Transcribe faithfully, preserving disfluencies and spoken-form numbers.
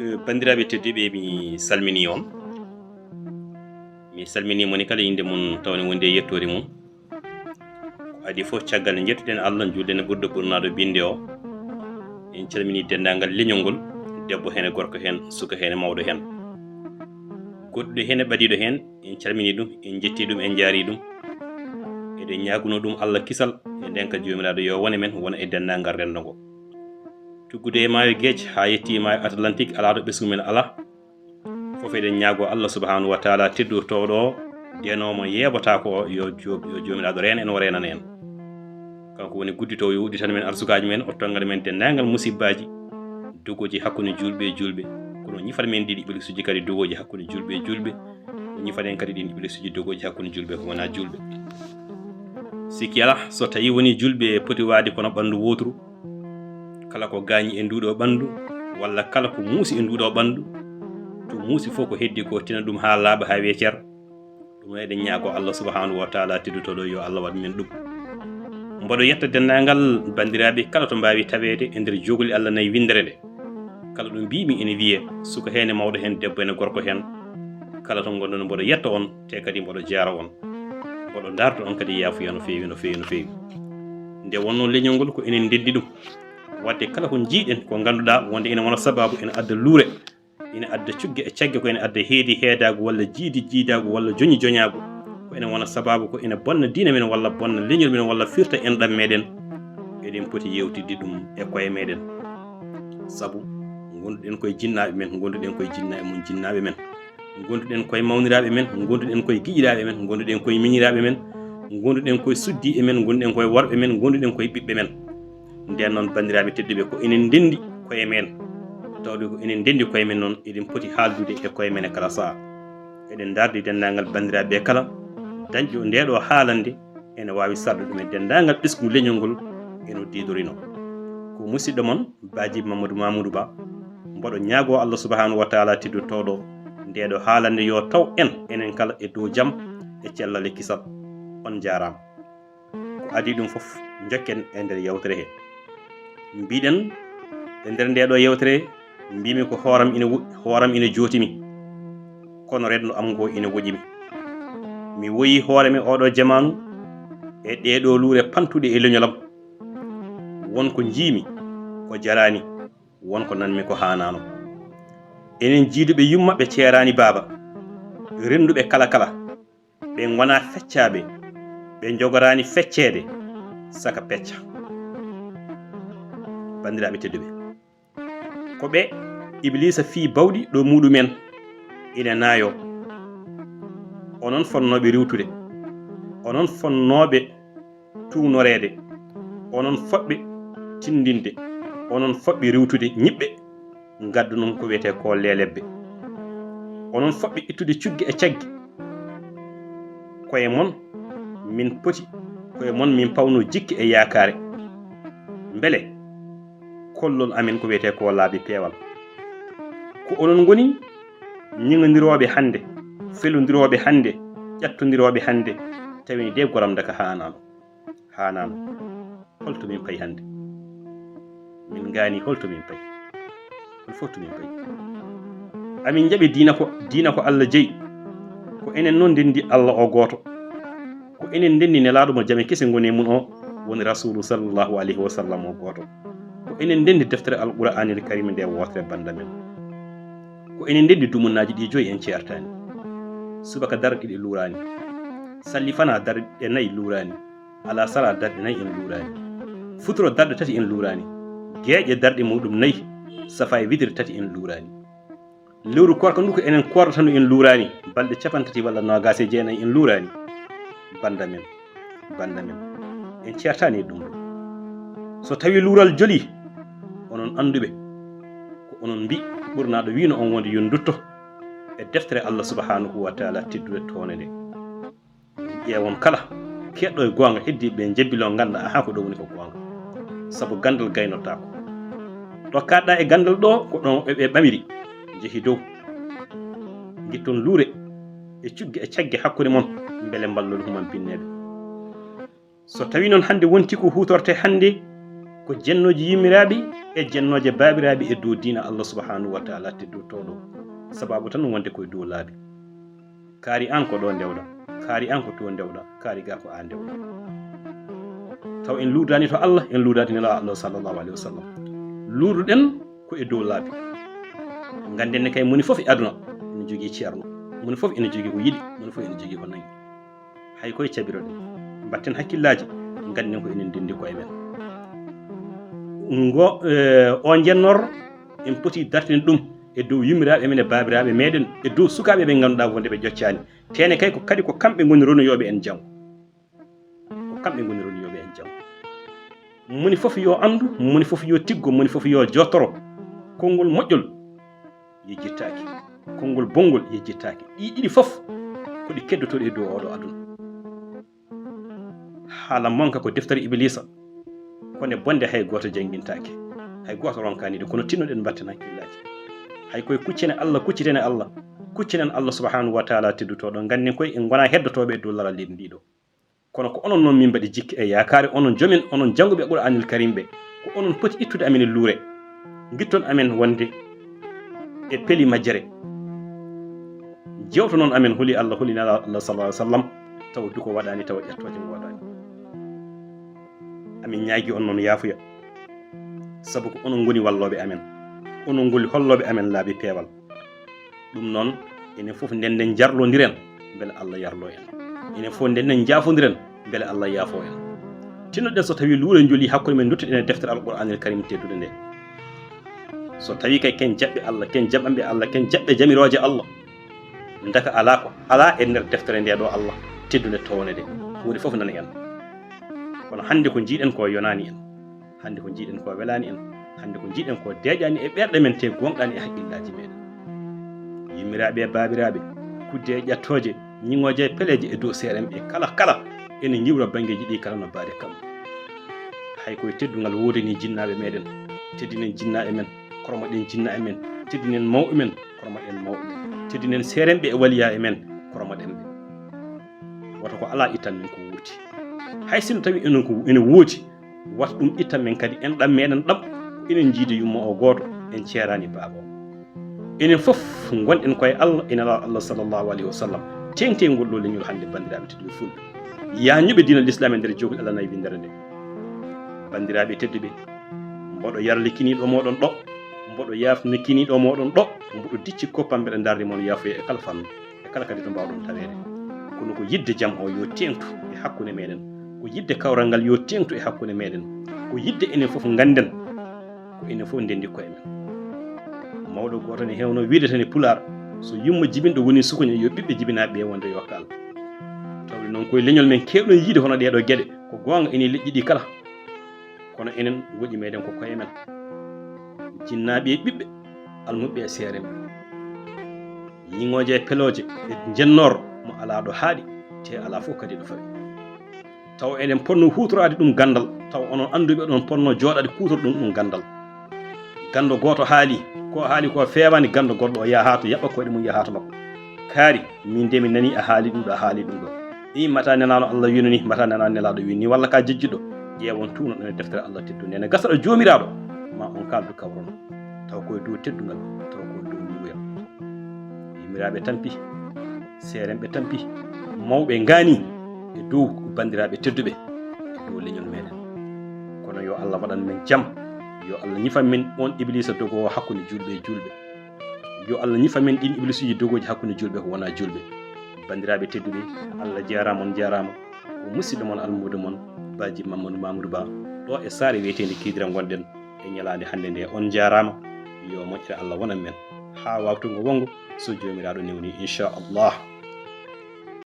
Eh, banndiraaɓe tedduɓe, mi salminii on. Mi salminii moni kala innde mum tawne wondi e yettoore mum. Ko adii fof, caggal nde njettuɗen Allah, njuulden e ɓurɗo ɓurnaaɗo binnde o, en calminii denndaangal leñol ngol, debbo heen e gorko heen, suka heen e mawɗo heen. Goɗɗo heen e ɓadiiɗo heen, en calminii ɗum, en njettii ɗum, en njaarii ɗum. Eɗen ñaagunoo ɗum Allah kisal e ndeenka Joomiraaɗo yo won e men, wona e denndaangal renndo ngo. Tuggude e maayo Geec haa yettii maayo Atlantik, alaa to ɓesngu men alaa. Fof eɗen ñaagoo Allah subhaanahu wa taala teddortooɗo o, deenoowo mo yeebotaako o, yo jo-, yo Joomiraaɗo reen en, o reenana en. Kanko woni gudditoowo, yo udditan men arsukaaji men, o tonngana men denndaangal musibbaaji, dogooji hakkunde juulɓe e juulɓe. Kono ñifan men ɗiin iblisuuji kadi dogooji hakkunde juulɓe e juulɓe. O ñifan en kadi ɗiin iblisuuji dogooji hakkunde juulɓe ko wonaa juulɓe. Sikki alaa, so tawii wonii juulɓe poti waade kono ɓanndu wooturu, kala ko gaañi e nduuɗo ɓanndu, walla kala ko muusi e nduuɗo ɓanndu, to muusi fof ko heddi ko tina ɗum haa laaɓa haa weecer. Ɗum noon eɗen ñaagoo Allah subhaanahu wa taala teddotooɗo yo Allah waɗ men ɗum. Mboɗo yetta denndaangal banndiraaɓe kala to mbaawi taweede e nder jookli Allah nayi winndere nde. Kala ɗo mbiimi ene wiyee, suka heen e mawɗo heen, debbo heen e gorko heen, kala to ngonɗon mboɗo yetta on, te kadi mboɗo jaara on. Mboɗo ndaarta on kadi yaafuya no feewi, no feewi, no feewi. Nde wonnoo leñol ngol ko enen ndenndi ɗum. Waɗde kala ko njiiɗen ko ngannduɗaa wonde ene wona sabaabu ene adda luure, ene adda cugge e cagge, ko ene adda heedi heedaagu walla jiidi jiidaagu walla joñi joñaagu, ko ene wona sabaabu ko ene bonna diine men walla bonna leñol men walla firta enɗam meɗen, eɗen poti yewtidde ɗum e koye meɗen. Sabu ngonduɗen koye jinnaaɓe men, ngonduɗen koye jinnaaɓe mum jinnaaɓe men, ngonduɗen koye mawniraaɓe men, ngonduɗen koye giƴiraaɓe men, ngonduɗen koye miñiraaɓe men, ngonduɗen koye suddiiɓe men, ngonduɗen koye worɓe men, ngonduɗen koye ɓiɓɓe men. Nden noon, banndiraaɓe tedduɓe, ko enen ndenndi koye men, tawde ko enen ndenndi koye men noon, eɗen poti haaldude e koye men e kala sahaa. Eɗen ndaardi denndaangal banndiraaɓe kala, dañɗo ndeeɗo haalande ene waawi sarde ɗum e denndaangal ɓesngu leñol ngol, eno diidorino. Ko musidɗo mon, Baaji Mamadou Mamoudou Ba, mboɗo ñaagoo Allah subhaanahu wa taala teddotooɗo ndeeɗo haalande yo taw en, enen kala e dow jam e cellal e kisal. On njaaraama. Ko adii ɗum fof, njokken e nder yewtere he. Mbiɗen e nder nde ɗo yewtere, mbimi ko hooram ina wo-, hooram ina jootimi, kono renndo am ngo ina woƴimi. Mi woyi hoore mi oɗo jamaanu e ɗee ɗo luure pantuɗe e leñolam. Won ko njiimi ko jaraani, won ko nanmi ko haanaano. Enen jiiduɓe yumma ɓe ceeraani baaba, rennduɓe kala kala, ɓe ngonaa feccaaɓe, ɓe njogoraani fecceede, saka pecca. Banndiraaɓe tedduɓe, ko ɓe Ibliisa fii bawɗi ɗo muuɗum en ina naayoo. Onon fonnooɓe riiwtude, onon fonnooɓe tuugnoreede, onon foɓɓe tinndinde, onon foɓɓe riiwtude ñiɓɓe, ngaddu noon ko wiyetee ko leelebbe. Onon foɓɓe ittude cugge e cagge. Koye mon min poti, koye mon min pawno jikke e yaakaare. Mbele kollol amen ko wiyetee ko laabi peewal. Ko onon ngoni ñiŋondirooɓe hannde, felondirooɓe hannde, ƴattondirooɓe hannde, tawi de goram daka haanaano. Haanaano. Holto min payi hannde? Min ngaani holto min payi? Hol fof to min payi? Amin njaɓi diina ko, diina ko Allah jeyi. Ko enen noon ndenndi Allah o gooto. Ko enen ndenndi Nelaaɗo mo jame kese ngoni e mum o, woni Rasuulu sallallahu alayhi wa sallam o gooto. Ko enen ndenndi deftere Alqur'aanil Kariim nde wootere bannda men. Ko enen ndenndi dumunnaaji ɗi joyi en ceertaani. Subaka darɗe ɗiɗi luuraani. Sallifanaa darɗe nayi luuraani. Alasara darɗe nayi en luuraani. Futuro darɗe tati en luuraani. Geeƴe darɗe muɗum nayi. Safa e witiri tati en luuraani. Lewru koorka ndu ko enen koorata ndu en luuraani. Balɗe capantati walla noogaas e jeenayi en luuraani. Bannda men, bannda men. En ceertaani e ɗum ɗo. So tawii luural jolii, onon annduɓe, ko onon mbi ɓurnaaɗo wiino on wonde yo ndutto e deftere Allah subhanahu wa taala teddunde toowde nde. Ƴeewon kala keɗɗo e goonga, heddiiɓe ɓe njebbiloo, ngannda ahaa ko ɗo woni ko goonga. Sabu ganndal gaynotaako. Ɗo kaaɗɗaa e ganndal ɗo, ko ɗon ɓe, ɓe ɓamiri, njehi dow. Ngitton luure e cugge e cagge hakkunde mon, mbele mballon human binneeɓe. So tawii noon hannde wonti ko huutortee hannde, Ko jennooji yimmiraaɓe e jennooje baabiraaɓe e dow diina Allah subhanahu wa taala teddotooɗo. Sababu tan wonde koye dow laabi. Kaari an ko ɗo ndewɗa, kaari an ko to ndewɗa, kaari ga ko a ndewɗa. Taw en luudaani to Allah, en luudaani Nelaaɗo Allah sallallahu alaihi wasallam. Luuduɗen ko e dow laabi. Ngannden ne kay moni fof e aduna ene jogii ceerno, moni fof ene jogii ko yiɗi, moni fof ene jogii ko nangi. Hay koye cabiroɗen, mbatten hakkillaaji, ngannden ko enen ndenndi koye men. Ngo, eh, o njennor, en poti dartinde ɗum e dow yummiraaɓe men e baabiraaɓe meɗen, e dow sukaaɓe ɓe ngannduɗaa wonde ɓe joccaani. Tene kay ko kadi ko kamɓe ngoni ronuyooɓe en janngo. Ko kamɓe ngoni ronuyooɓe en janngo. Moni fof yo anndu, moni fof yo tiggo, moni fof yo jottoro. Konngol moƴƴol yejjittaaki. Konngol bonngol yejjittaaki. Ɗi ɗiɗi fof ko ɗi keddotooɗi e dow oɗo aduna. Haala monka ko deftere Ibiliisa. Kone bonde hay gooto janngintaake. Hay gooto ronkaani ɗe, kono tinnoɗen mbatten hakkillaaji. Hay koye kuccene Allah, kuccitene Allah. Kuccinen Allah subhanahu wa taala teddotooɗo. Ngannden koye en ngonaa heddotooɓe e dow laral leydi ndi ɗo. Kono ko onon noon min mbaɗi jikke e yaakaare, onon joomen, onon jannguɓe Qur'aanil Karim ɓe. Ko onon poti ittude amen e luure. Ngitton amen wonde e peli majjere. Jewto noon amen holi Allah, holi Nelaaɗo Allah sallallahu alaihi wasallam, tawa duko waɗaani, tawa ƴettooje mo waɗaani. Amin ñaagi on noon yaafuya. Sabu ko onon ngoni wallooɓe amen. Onon ngoni hollooɓe amen laabi peewal. Ɗum noon, enen fof nden nden jarlondiren, mbele Allah yarlo en. Enen fof nden nden jaafondiren, mbele Allah yaafo en. Tinnoɗen so tawi luure joli hakkunde men, duttoɗen e deftere Alqur'aanil Karim teddude nde. So tawi kay ken jaɓɓe Allah, ken jaɓanɓe Allah, ken jaɓɓe jamirooje Allah, ndaka alaa ko alaa e nder deftere nde ɗo Allah teddunde townde nde. Huunde fof nani en. Kono hannde ko njiiɗen ko yonaani en. Hannde ko njiiɗen ko welaani en. Hannde ko njiiɗen ko deeƴaani e ɓerɗe men, te gooŋɗaani e hakkillaaji meɗen. Yummiraaɓe e baabiraaɓe, kudde e ƴattooje, ñiŋooje e peleeje e dow seerenɓe kala kala, ene ñiwra banngeeji ɗi kala no baade kam. Hay koye teddungal woodani jinnaaɓe meɗen. Teddinen jinnaaɓe men, kormoɗen jinnaaɓe men, teddinen mawɓe men, kormoɗen mawɓe men, teddinen seerenɓe e waliyaaɓe men, kormoɗen ɓe. Wata ko alaa ittan men ko wooti. Hay sino tawi enen ko ene wooti, wata ɗum ittan men kadi enɗam meɗen ɗam, ko enen jiide yumma o gooto, en ceeraani baaba o. Enen fof ngonɗen koye Allah, e Nelaaɗo Allah sallallahu alaihi wasallam. Teŋtengol ɗo leñol hannde, banndiraaɓe tedduɓe fulɓe. Yaa ñuɓe diina Lislaam e nder jowgol Allah nayi winndere nde. Banndiraaɓe tedduɓe, mboɗo yarli kiniiɗo mooɗon ɗo, mboɗo yaafni kiniiɗo mooɗon ɗo, mboɗo dicci koppam mbeɗa darni mon yaafuya e kala fannu, e kala kadi to mbaawɗon taweede. Kono ko yiɗde jam o yo teeŋtu e hakkunde meɗen, ko yiɗde kawral ngal yo teeŋtu e hakkunde meɗen, ko yiɗde enen fof ngannden ko enen fof ndenndi koye men. Mawɗo gooto ne heewno wiide tan e Pulaar, so yumma jibinɗo woni sukuña, yo ɓiɓɓe jibinaaɓe ɓe wonde yo kaal. Tawde noon koye leñol men keewɗon yiide hono ɗee ɗoo geɗe, ko goonga ene leƴƴi ɗi kala. Kono enen woƴi meɗen ko koye men. Jinnaaɓe e ɓiɓɓe, almuɓɓe e seerenɓe. Ñiŋooje e pelooje e njennoor mo alaa ɗo haaɗi, te alaa fof kadi ɗo fawi. Taw eɗen ponno huutoraade ɗum ganndal, taw onon annduɓe oɗon ponno jooɗaade kuutorɗon ɗum ganndal. Ganndo gooto haali, ko haali ko feewaani, ganndo goɗɗo o yaha to yaɓɓa koyɗe mum yaha to makko. Kaari, min de mi nanii a haali ɗum ɗo, a haali ɗum ɗo. Ii, mata Nelaaɗo Allah wiino ni, mata Nelaaɗo Nelaaɗo wiino ni, walla ka jejjuɗo. Ƴeewon tuuno ɗon e deftere Allah teddunde. Ene gasa ɗo Joomiraaɗo, ma on kaaldu kawrono. Taw koye dow teddungal, taw koye dow ñiwuyam. Yimmiraaɓe tampi, seerenɓe tampi, mawɓe ngaani e dow banndiraaɓe tedduɓe e dow leñol meɗen. Kono yo Allah waɗan men jam, yo Allah ñifan men on Ibliisa dogoowo hakkunde juulɓe e juulɓe. Yo Allah ñifan men ɗin Ibliisuuji dogooji hakkunde juulɓe ko wonaa juulɓe. Banndiraaɓe tedduɓe, Allah jaaraama, on jaaraama. Ko musidɗo mon, almuudo mon, Baaji Mamadou Mamoudou Ba, ɗo e saare wiyeteende Kidira ngonɗen e ñalaande hannde nde. On jaaraama, yo moƴƴere Allah wonan men haa wawtungo wongo so Joomiraaɗo newni, inchallah.